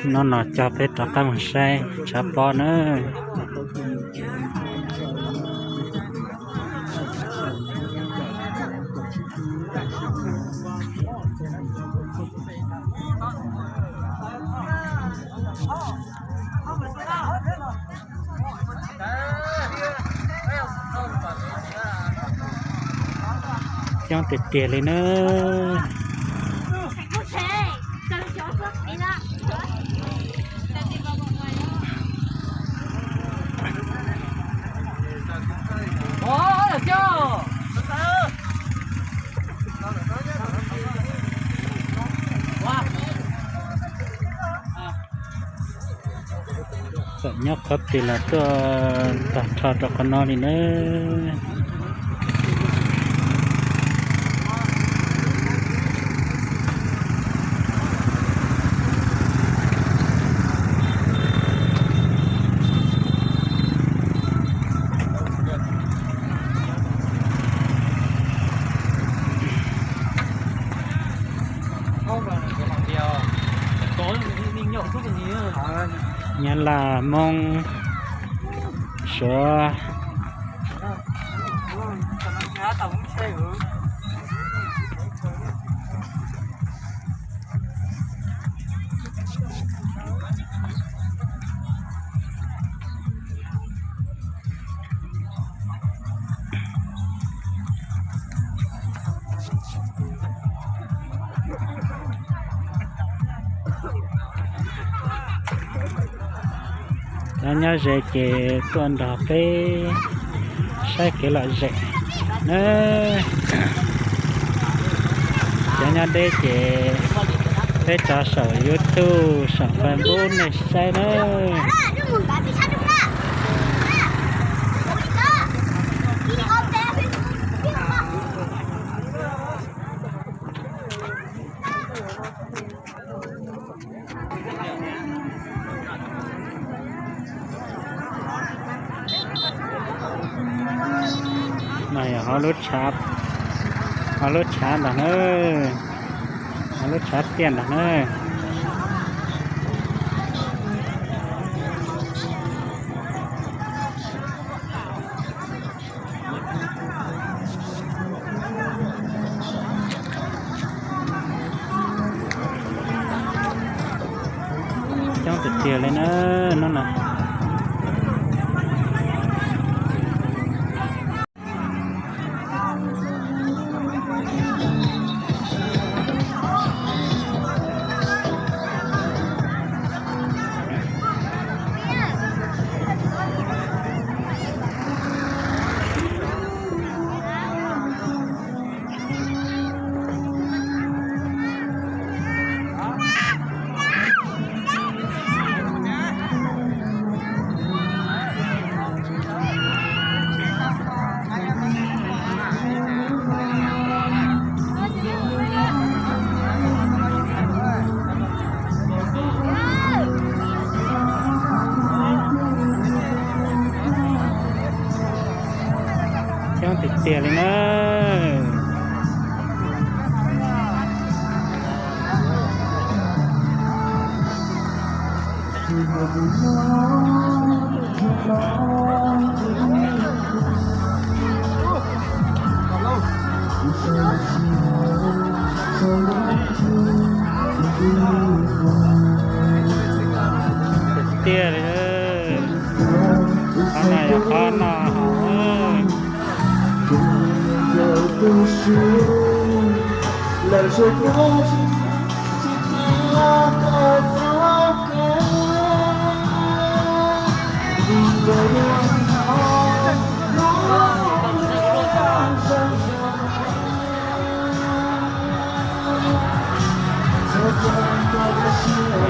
Hnub no coj peb rov qab mus saib tshav pob na. Coob tiag tiag li na. Txawm nyob qhov twg los tuaj tag nrho rau qhov no li na. Nyab Laj, Hmoob, Suav. Cov nyob ze ces tuaj nrog peb saib kev lom zem na. Cov nyob deb ces peb tso saum YouTube, saum Facebook nej saib na. No yog hauv lub tshav, hauv lub tshav ntag na, hauv lub tshav tiaj ntag na. Coob tiag tiag li na hnub no. Coob tiag tiag li na. Tiag li, qhov no yog qhov no hauv.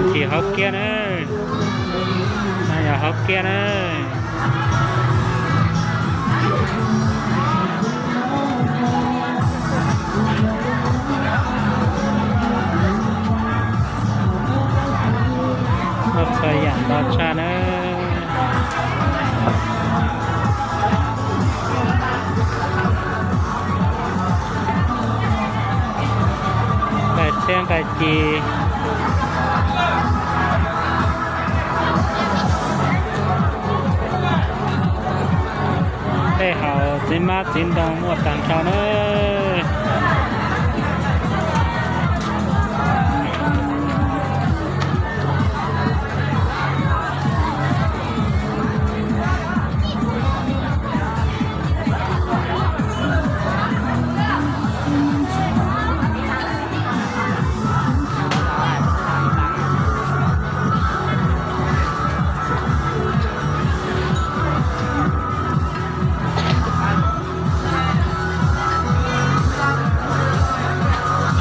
Ntsis hauv kiab na, no yog hauv kiab na. Ua txhua yam nto tshaj na. Tag kis tej hauv txiv hmab txiv ntoo muaj tag nrho na.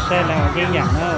Saib lawv ua yeeb yam na.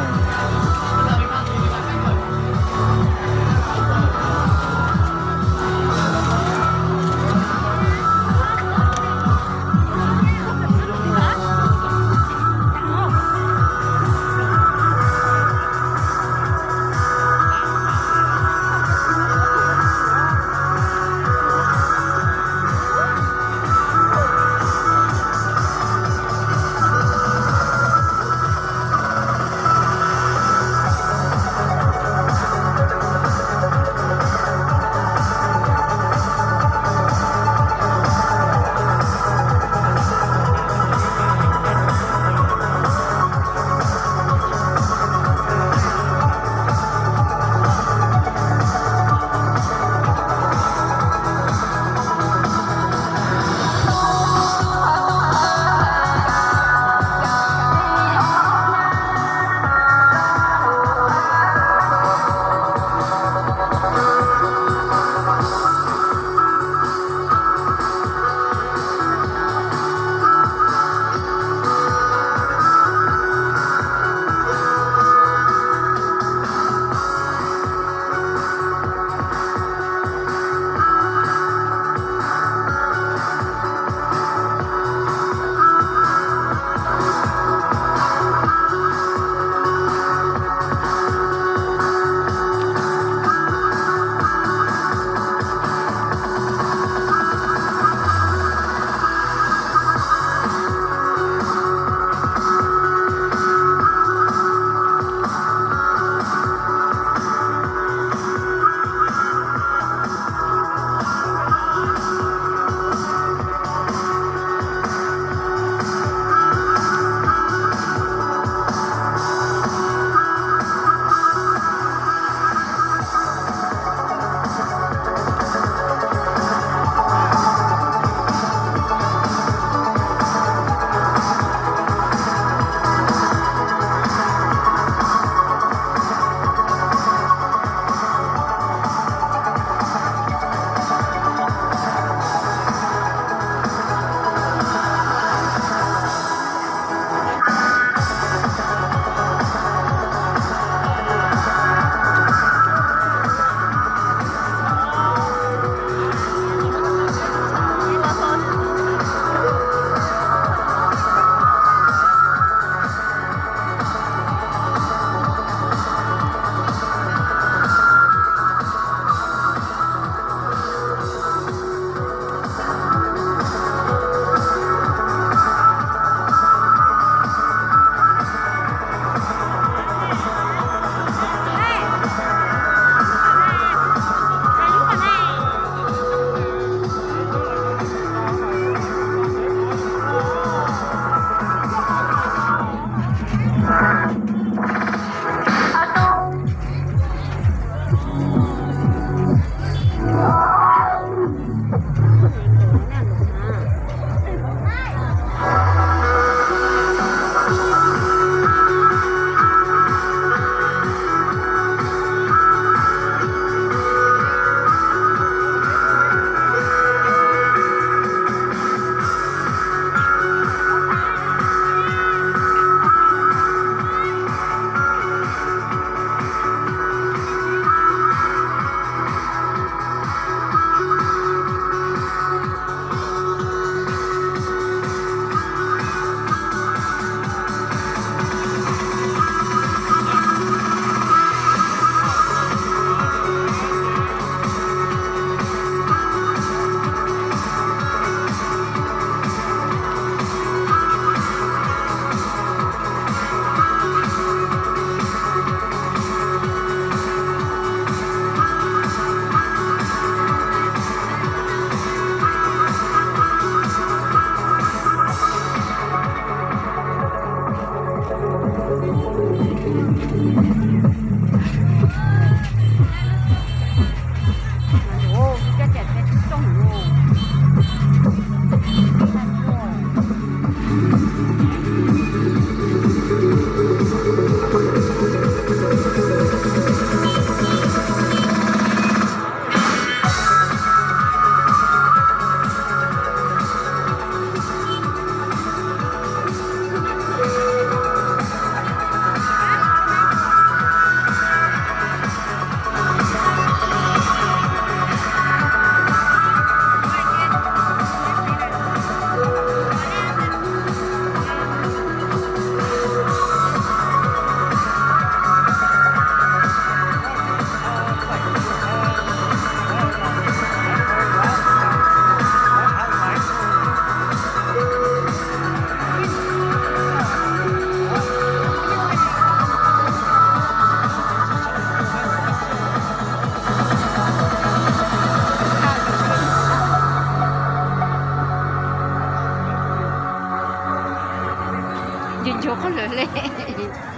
Lawv le.